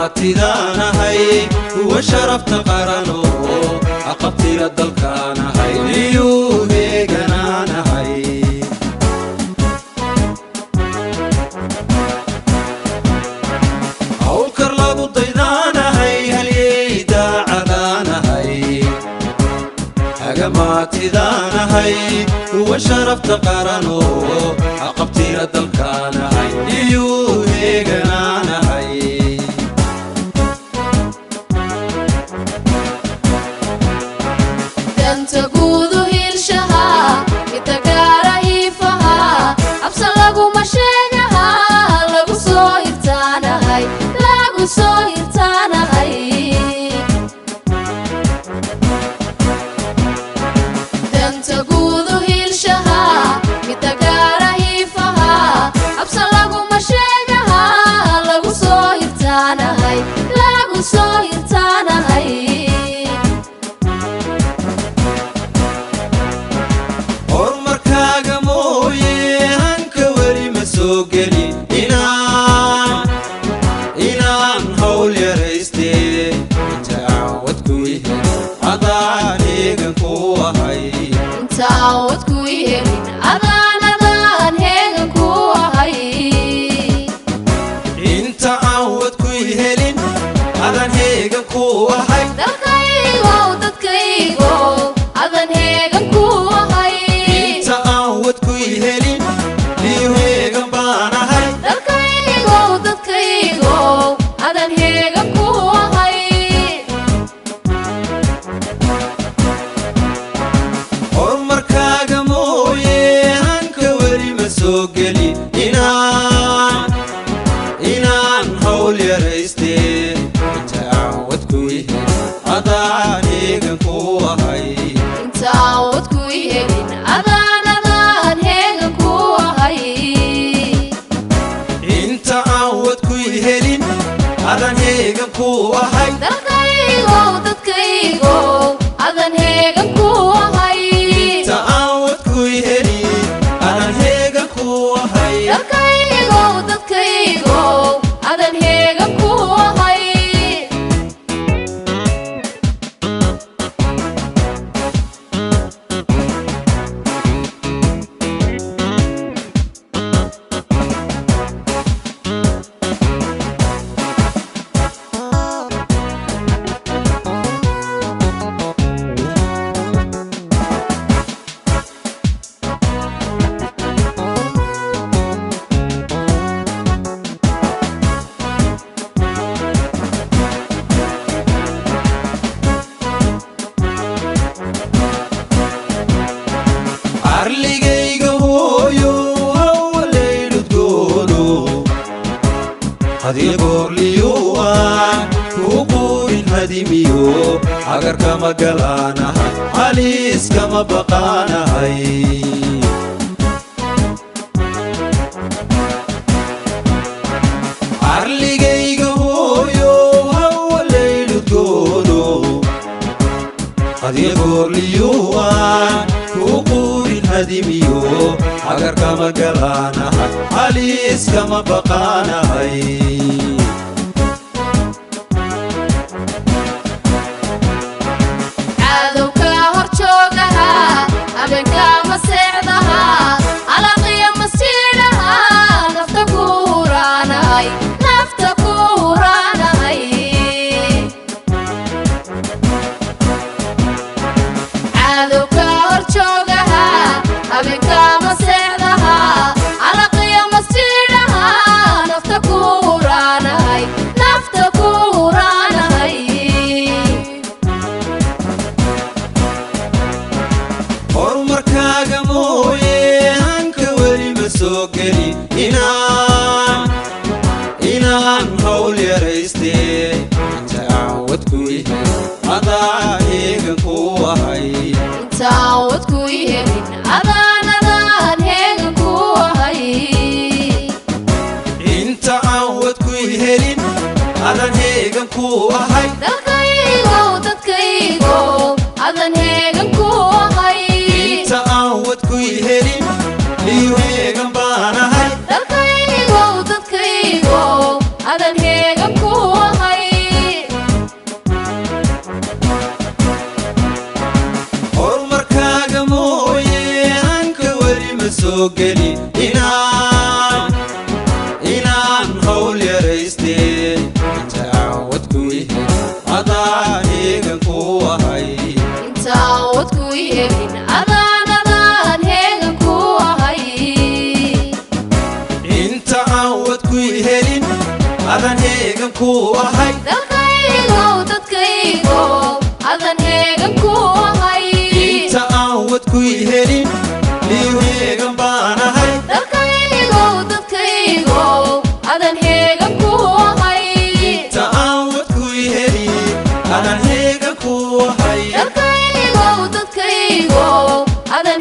Hagamaatidaanahay kuwa sharafta qarano, aqabtira dalkaanahay, liyuu heeganaanahay. Hawlkar lagu daydaanahay, halyey daacadaanahay. Hagamaatidaanahay kuwa sharafta qarano, aqabtira dalkaanahay, liyuu heeganaanahay. Danta guudu hiilshaha, midda gaara hiifaha, absa laguma sheegaha, lagu soo hirtaanahay, lagu soo hirtaanahay. Danta guudu hiilshaha, midda gaara hiifaha, absa laguma sheegaha, lagu soo hirtaanahay, lagu soo hirtaanahay. Horumarkaaga mooye hanka weli ma soo geli inaan hawl yarayste. Inta aan wadku helin adaan heegan ku ahay. Intaan wadku helin adaan, adaan heegan ku ahay. Inta aan wadku helin adaan heegan ku ahay. Dalkaygow, dadkaygow, adan heegan ku ahay. Inta aan wadku helin liyu heegan baan ahay. Dalkaygow, dadkaygow, adan heegan ku ahay. Horumarkaaga mooye hanka weli ma soo geli inaan hawl yarayste. Inta aan wadku helin adaan heegan ku ahay. Intaan wadku helin adaan, adaan heegan ku ahay. Inta aan wadku helin adaan heegan ku ahay. Dalkaygow, dadkaygow, adan heegan ku ahay. Inta aan wadku helin adaan heegan ku ahay. Dalkaygow, dadkaygow, adan heegan ku ahay. Arligayga hooyo hawalaydhudgoono, hadiyo goorliyuan kuu quurin hadimiyo, hagarkama galaanahay, haliiskama baqaanahay. Arligayga hooyo hawalaydhudgoono, hadiyo goorliyuan kuu quurin hadimiyo, hagarkama galaanahay, haliiskama baqaanahay. Cadowka hor joogaha, habeenka maseexdaha, alaqiya masiidhaha, nafta ku huraanahay, nafta ku huraanahay. Cadowka hor joogaha, habeenka maseexdaha, alaqiya masiidhaha, nafta ku huraanahay, nafta ku huraanahay. Horumarkaaga mooye hanka weli ma soo geli inaan hawl yarayste. Inta aan wadku helin adaan heegan ku ahay. Intaan wadku helin adaan, adaan heegan ku ahay. Inta aan wadku helin adaan heegan ku ahay. Dalkaygow, dadkaygow, adan heegan ku ahay. Inta aan wadku helin liyu heegan baan ahay. Dalkaygow, dadkaygow, adan heegan ku ahay. soo geli inaan hawl yarayste. Inta aan wadku helin, adaan heegan ku ahay. Intaan wadku helin, adaan, adaan heegan ku ahay. Inta aan wadku helin, adaan heegan ku ahay. Dalkaygow, dadkaygow, adan heegan ku ahay. Inta aan wadku helin, niyu heegan baan ahay. Dalkaygow, dadkaygow, adan heegan ku ahay. Inta aan wadku helin, adaan heegan ku ahay. Dalkaygow, dadkaygow, adan